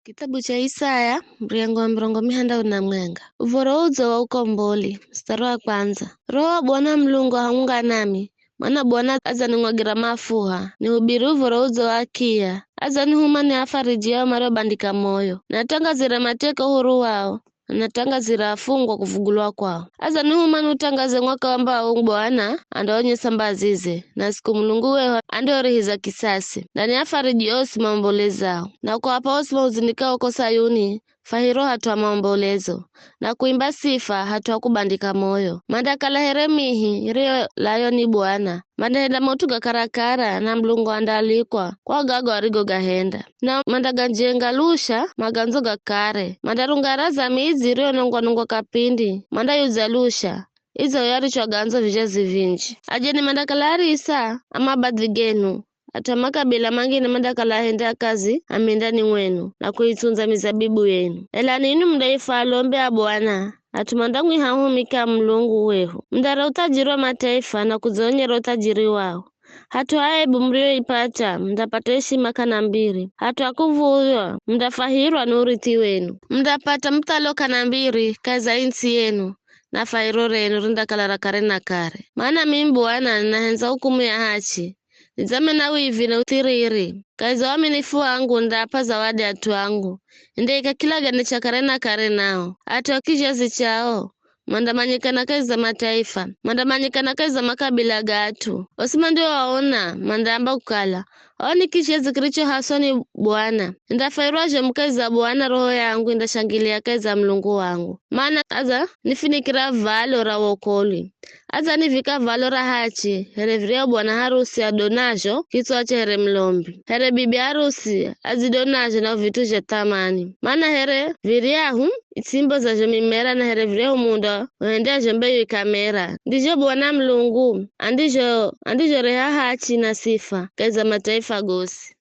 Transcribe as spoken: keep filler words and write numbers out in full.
Kitabu cha Isaya, mrengo wa mirongo mihanda na mwenga. Uvoro udzo wa ukomboli, mstari wa kwanza. Roho wa Bwana Mulungu ahunga nami, mana Bwana adzanimwagira mafuha, nihubiri uvoro udzo wa akiya, adzanihuma niafariji ao mariobandika moyo, natangazire mateka uhuru wao, natangazire afungwa kuvugulwa kwao. Adzanihuma niutangaze mwaka ambao Bwana andaonyesa mbazize, na siku Mulungu wehu andiorihiza kisasi, na niafariji osi maombolezao, na kuapa osi mahuzunikao ko Sayuni, fahiro hat'u ha maombolezo, na kuimba sifa hat'u ha kubandika moyo. Mandakala here mihi iriyolayo ni Bwana, mandahenda maut'u ga karakara, na Mulungu andaalikwa kwa gago arigogahenda. Na mandaganjenga lusha magandzo ga kare, mandarunga ra za midzi iriyonongwa-nongwa kapindi, mandayudza lusha, idzo yarichwa gandzo vizhazi vinji. Ajeni mandakala arisa a mabadhi genu, at'u a makabila mangine mandakala ahenda kazi a mindani mwenu, na kuitsundza mizabibu yenu. Ela ninwi mundaifwa alombi a Bwana, at'u mandamwiha ahumiki a Mulungu wehu. Mundara uthajiri wa mataifa na kudzionyera uthajiri wao. Hat'u ha aibu muriyoipata, mundapata ishima k'ana mbiri. Hat'u ha kuv̱udhwa, mundafahirwa ni urithi wenu. Mundapata muthalo k'ana mbiri kahi za ii nts'i yenu, na fahiro renu rindakala ra kare na kare. Mana mimi Bwana ninahendza hukumu ya hachi, nidzamena wivi na uthiriri. Kahi za uaminifu wangu nindaap'a zawadi at'u angu, nindaika kilagane cha kare na kare nao. At'u a kizhazi chao mandamanyikana kahi za mataifa, mandamanyikana kahi za makabila ga at'u. Osi mandioaona mandaamba kukala, "Ao ni kizhazi kiricho haswa ni Bwana." Nindafahirwa zhomu kahi za Bwana, roho yangu indashangilia kahi za Mulungu wangu. Mana adzanifinikira valo ra wokolwi. Adzanivika valo ra hachi, here viryahu bwana harusi adonazho kitswache here mulombi, here bibi harusi adzidonazho na vit'u zha thamani. Mana here viryahu its'i imbozazho mimera, na here viryahu munda uhendazho mbeyu ikamera, ndizho Bwana Mulungu andizho, andizhoreha hachi na sifa kahi za mataifa gosi.